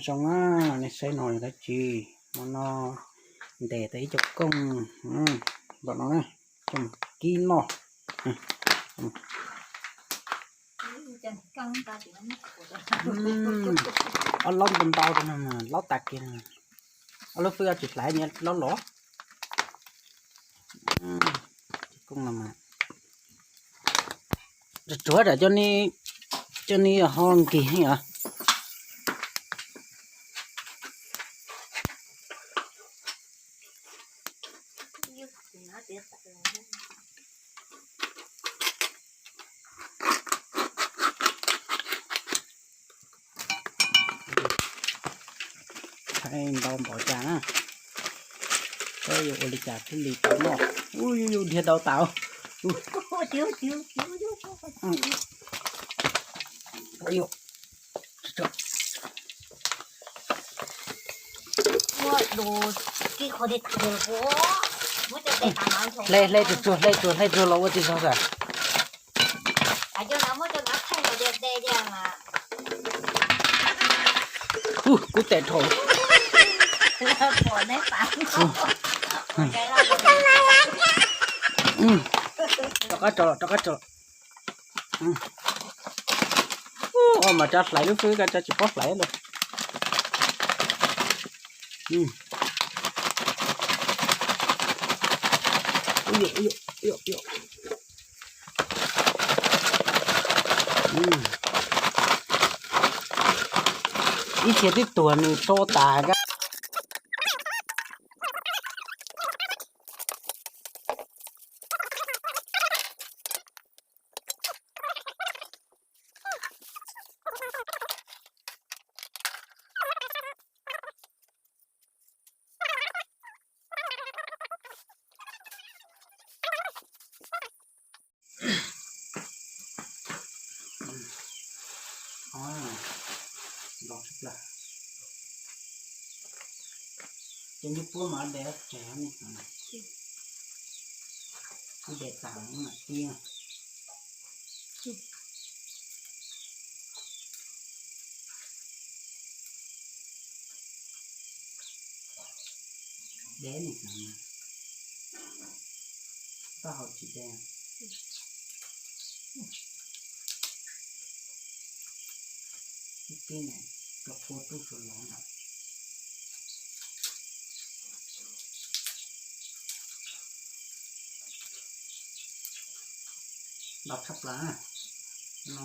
Zoo na, nej saib no yog dab tsi? Hmo no ntes tau ib co kooj npaum no na, coj mus kib noj. Ob laub ntau ntau rau no, laub tas kiag. Ob lub fwj tsis hlais, nyias laub los. Kooj no mas tsuav tsuav coj, coj ni ho nkig heev os. Thaij ntau npaum cas na, saib yuav ua li cas thiaj li tau noj. Ub, yus dhia ntau tas. Hle, hle tsuag tsuag, hle tsuag hle tsuag los ua tsis tau xwb. Ub, kub tes dhau. Rov qab tso, rov qab tso. Ub, mas tsa hlais lub fwj, tsa tsis paub hlais los. Ib txhia twb tuag nws so tas. Ces nws puab mas de tseg ne, de tas mas tiag. Deb ne, tau hau tsis de. Ib tib ne, rau qhua tub suav los na. Ntau tshaj plaws no,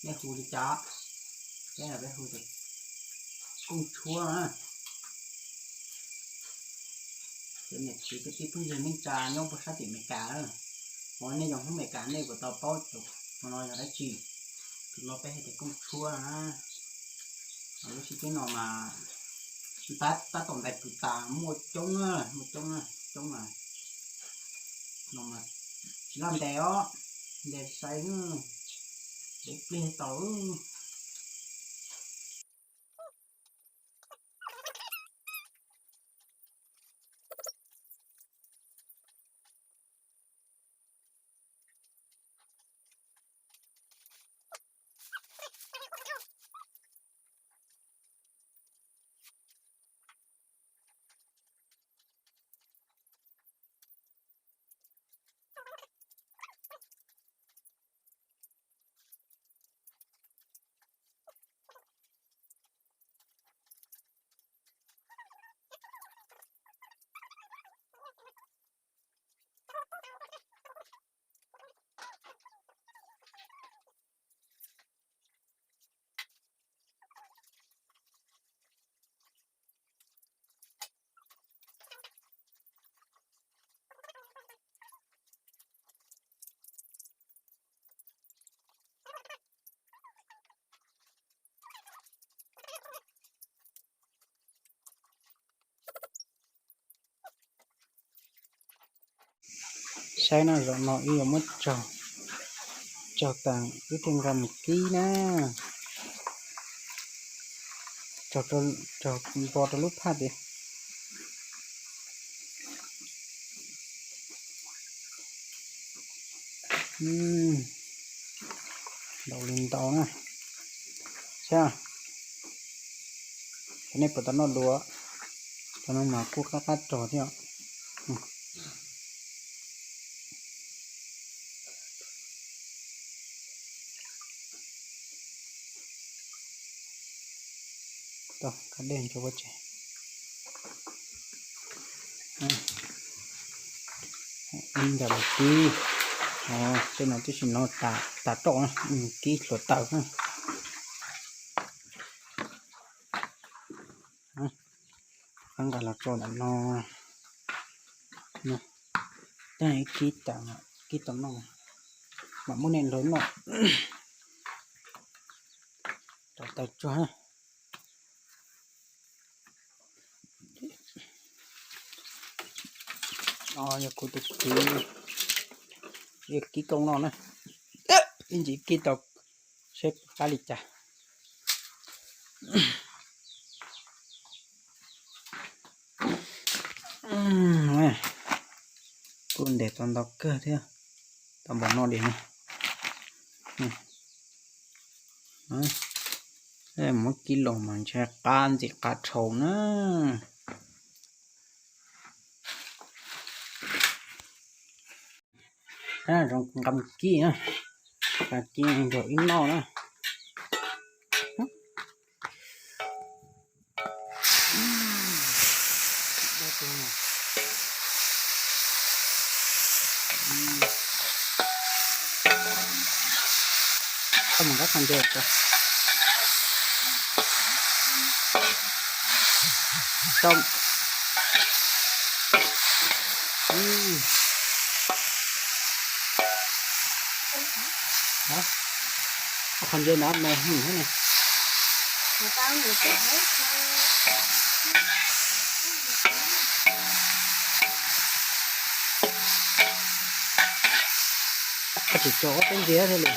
nej hu li cas? Peb no peb hu tias kooj tshuab na. Cov niam txiv kwv tij phooj ywg neej tsa nyob puag sab tim Amelikas, hos nej yog Hmoob Amelikas nej puas tau paub tus no yog dab tsi? Tus no peb hu tias kooj tshuab na. Lub sib ceb no mas tab tom ntais kws tas, muaj coob na, muaj coob na, coob mas no mas tsis laj ntes os, ntes sai, ntes pliag tau. Saib no, zaum no wb yuav muab tsaug, tsaug tas wb thiaj nqa mus kib na. Tsaug, tsaug npo rau lub phaj tias. Ntau li ntau na. Saib, Nej puas tau noj dua? Cov no mas kuj qab qab rog thiab. Tau, ka dej ncho ua tsev. Ib nta mus kib. Tej no tib si no tas roj na, kib hluav taws na. Qab nqa los tso ntawm no. Tej kib tas, kib tau noj, mam muab nej nrog noj. Rau taws tsuag. Yog kuv tus kwv, yog kib koob noj na, ib ntsis kib tau seb qab li cas. Kuj ntes tau ntau kawg thiab, tau npaum no li no. Muab kib los mas ntshe qab ntxim qab dhau na. Zoo nqa mus kib na, nqa kib nrog wb noj na. Koj mus nqa qhov ntses tso. Tau. Qhov ntses no me hwm thiab ne. Koj tsis tso ob peb ntxiab thiaj li.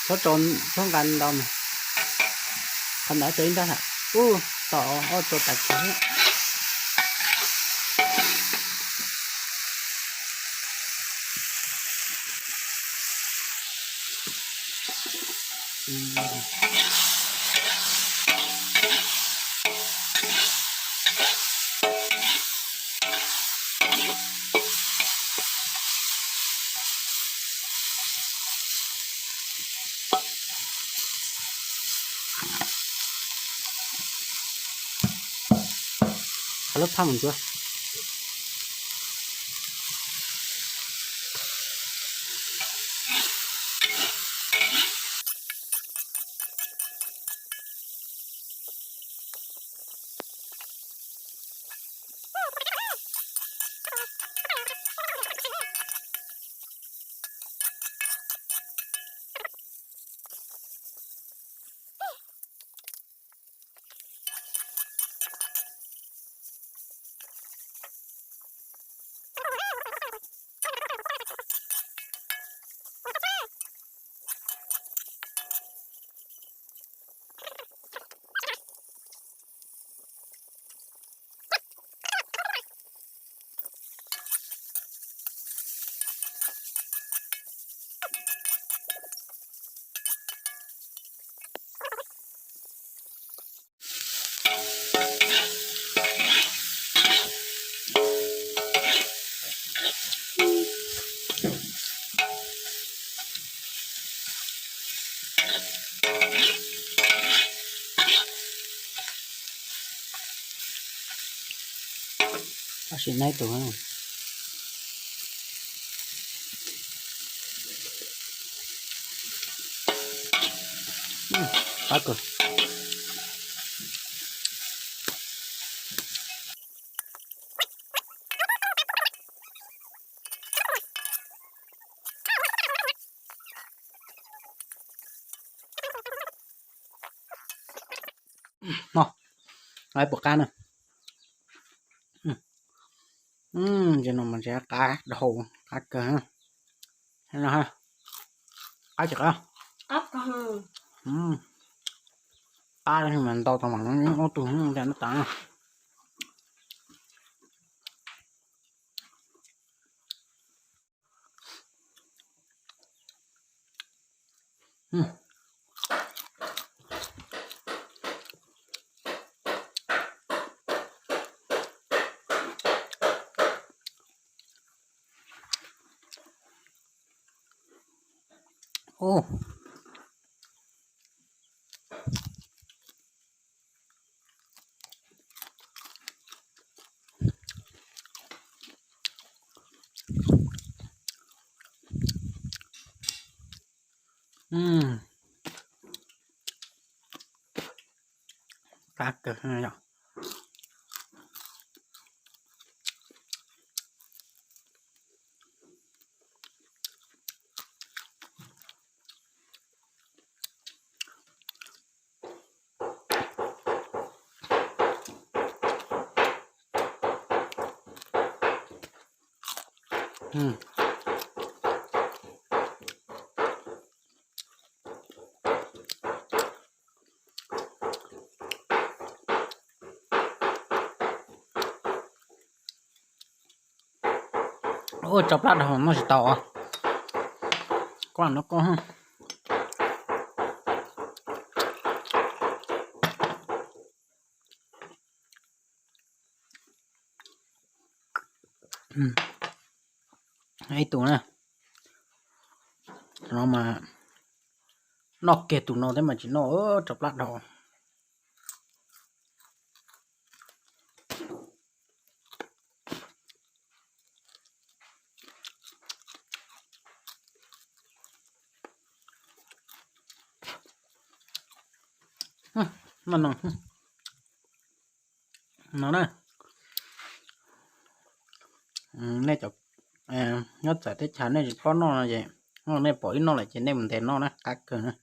Txhob tso, txhob nqa ntau mas. Qhov ntawd tso ib nrab tham. Ub, tom ob tso tas kiag. Qhov lub phaj mus ntsuav. Tab sis neb tus qab kawg. No, no puas qab na. Ces no mas ntshe qab dhau, qab kawg no. Qab tsis qab? Qab, mas ntau tau mas ob tug no tas. Qab kawg yom. Ua tso plab dhau noj tsis tau. Koj no koj. Ib tug na, no mas noj kiag tus no thiab mas tsis noj, tso plab dhau. No, no na, nej cov nyob txawv teb chaws nej tsis paub noj no ces nej pom wb noj lawm ces nej mus ntes noj na, qab kawg na.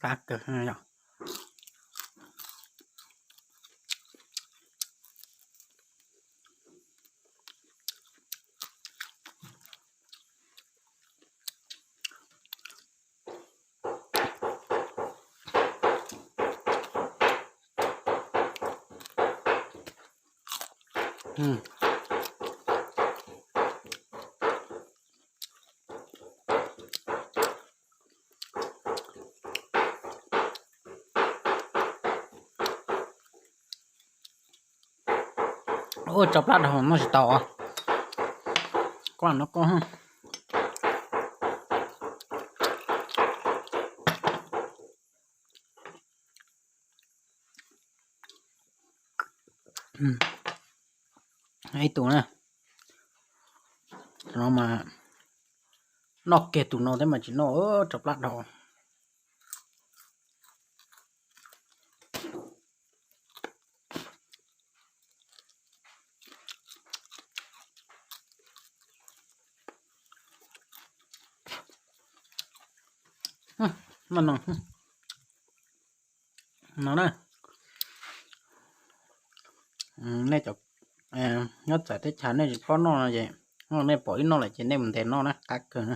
Qab kawg yom. Ua tso plab dhau noj tsis tau. Koj no koj. Ib tug na, no mas noj kiag tus no thiab mas tsis noj, tso plab dhau. No na, nej cov nyob txawv teb chaws nej tsis paub noj no ces nej pom wb noj lawm ces nej mus ntes noj na, qab kawg na.